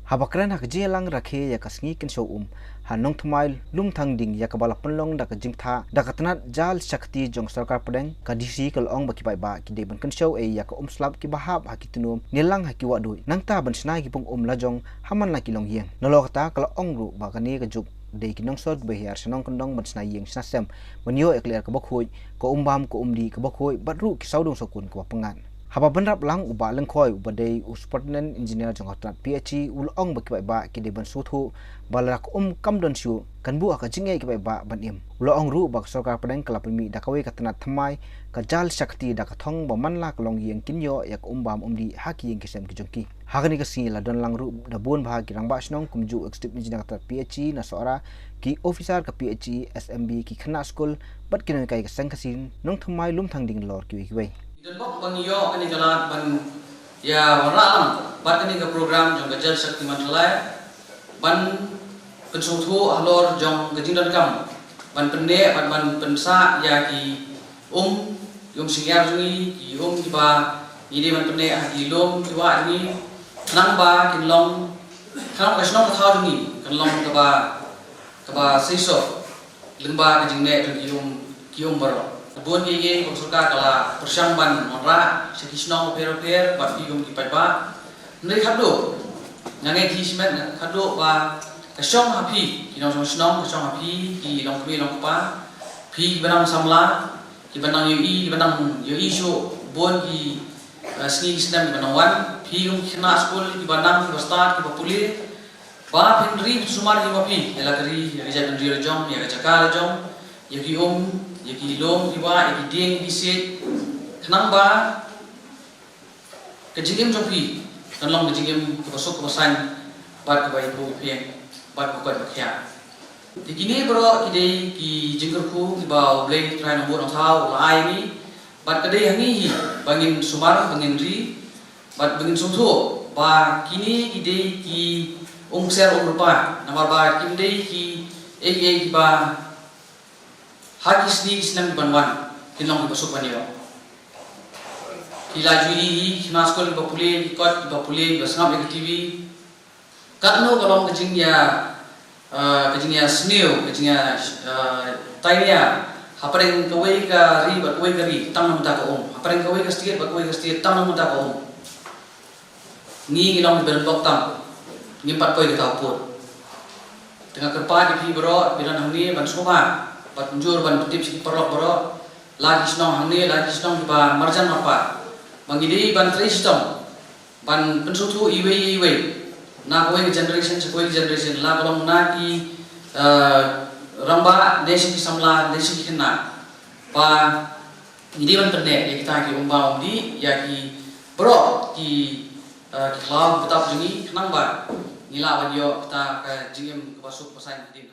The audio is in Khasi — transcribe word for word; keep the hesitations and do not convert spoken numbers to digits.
Haba kren ha ka jingïalang rakhe ïa ka sngi kynshew um ha Nongthymmai Lumthangding ïa kaba la pynlong da ka jingtha da ka tnat jal shakti jong sorkar pdeng, ka D C ka la ong ba ki paidbah ki dei ban kynshew ei ïa ka um slap kiba hap ha ki tnum ne lang ha ki wahduid, nangta ban shna ki pung um lajong ha man la ki longïing. Nalor kata ka la ong ruh ba kane ka juk dei ki nongsor kiba hiar sha nongkyndong ban shna ïing shna sem ban ïoh ïa ka lyer kaba khuid, ka um bam ka um dih kaba khuid bad ruh ki sawdong sawkun kaba pyngngad. Haba bynrap lang, u Bah Lyngkhoi uba dei u Superintendent Engineer jong ka tnat P H E u la ong ba ki paidbah ki dei ban sngewthuh ba lada ka um kam don shuh kan buh ha ka jingïeit ki paidbah ban im. U la ong ruh ba ka sorkar pdeng ka la pynmih da kawei ka tnat thymmai ka jal shakti da ka thong ba man la ka longïing kin ïoh ïa ka um bam um dih ha ki ïing ki sem ki jong ki. Ha kane ka sngi la don lang ruh da bun bah ki rangbah shnong kumjuh u Executive Engineer ka tnat P H E na Sohra, ki officer ka P H E, S M B, ki khynnah skul bad ki nonghikai ka seng ka sien Nongthymmai Lumthangding Nalor kiwei kiwei. Ngi don bok ba ngi ïoh kane ka lad ban ïa wanrah lang bad kane ka program jong ka Jal Shakti Mantralaya ban pynsngewthuh halor jong ka jingdonkam ban pynneh bad ban pynsah ïa ki um, ki um synñiar jong ngi, ki um kiba ngi dei ban pynneh ha ki lum ki wah jong ngi, khnang ba kin long, khnang ba ka shnong ka thaw jong ngi kan long kaba, kaba seisoh lyngba ka jingneh jong ki um, ki um baroh. Bun kiei kiei ba ka sorkar ka la pyrshang ban wanrah sha ki shnong bapher bapher bad phi kum ki paidbah. Hynrei khatduh nga ngeit hi shimet, khatduh ba ka shong ha phi ki nongshong shnong, ka shong ha phi ki longkmie longkpa, phi kiba nang samla, kiba nang ïohi, kiba nang ïohi shuh bun ki, eh, sngi ki snem kiba nang wan, phi kum ki khynnah skul kiba nang, kiba stad, kiba pule, ba phin ri phin sumar hi ma phi ïa la ka ri, ïa ka jaitbynriew la jong, ïa ka jaka la jong, ïa ki um, ïa ki lum ki wah, ïa ki dieng ïa ki siej, khnang ba ka jingim jong phi kan long ka jingim kaba suk kaba saiñ bad kaba ïapu ïaphieng bad kaba koit ba khiah. Te kine baroh ki dei ki jingkyrkhu kiba U Blei Trai Nongbuh Nongthaw u la ai ïa ngi, bad ka dei ha ngi hi ba ngin sumar, ba ngin ri bad ba ngin sngewthuh ba kine ki dei ki umkser umrpa, namar ba kim dei kiei kiei kiba ha ki sngi ki snem kiban wan kin long kiba suk ban ïoh. Ki la ju ïohi hi, ki khynnah skul kiba pule, ki kot kiba pule, kiba sngap ïa ka T V. Katno ka long ka jingïa, eh, ka jingïasniew, ka jingïa, eh, tainia hapdeng kawei ka ri bad kawei ka ri, tang na bynta ka um. Hapdeng kawei ka state bad kawei ka state, tang na bynta ka um. Ngi ngi long kiba don bok tam, ngim pat poi kata u pud. Te nga kyrpad ïa phi baroh kiba don hangne ban sngewbha bad mynjur ban pyntip sha ki paralok baroh, la ki shnong hangne, la ki shnong kiba marjan marpa, ba ngi dei ban trei shitom ban pynsngewthuh iwei ïa iwei, na kawei ka generation sha kawei ka generation, la ka long na ki, eh, rangbah ne sha ki samla ne sha ki khynnah, ba ngi dei ban pynneh ïa kita ki um bam um dih, ïa ki baroh ki, eh, ki khlaw ki btap jong ngi, khnang ba ngi lah ban ïoh kita ka jingim kaba suk kaba saiñ hadien.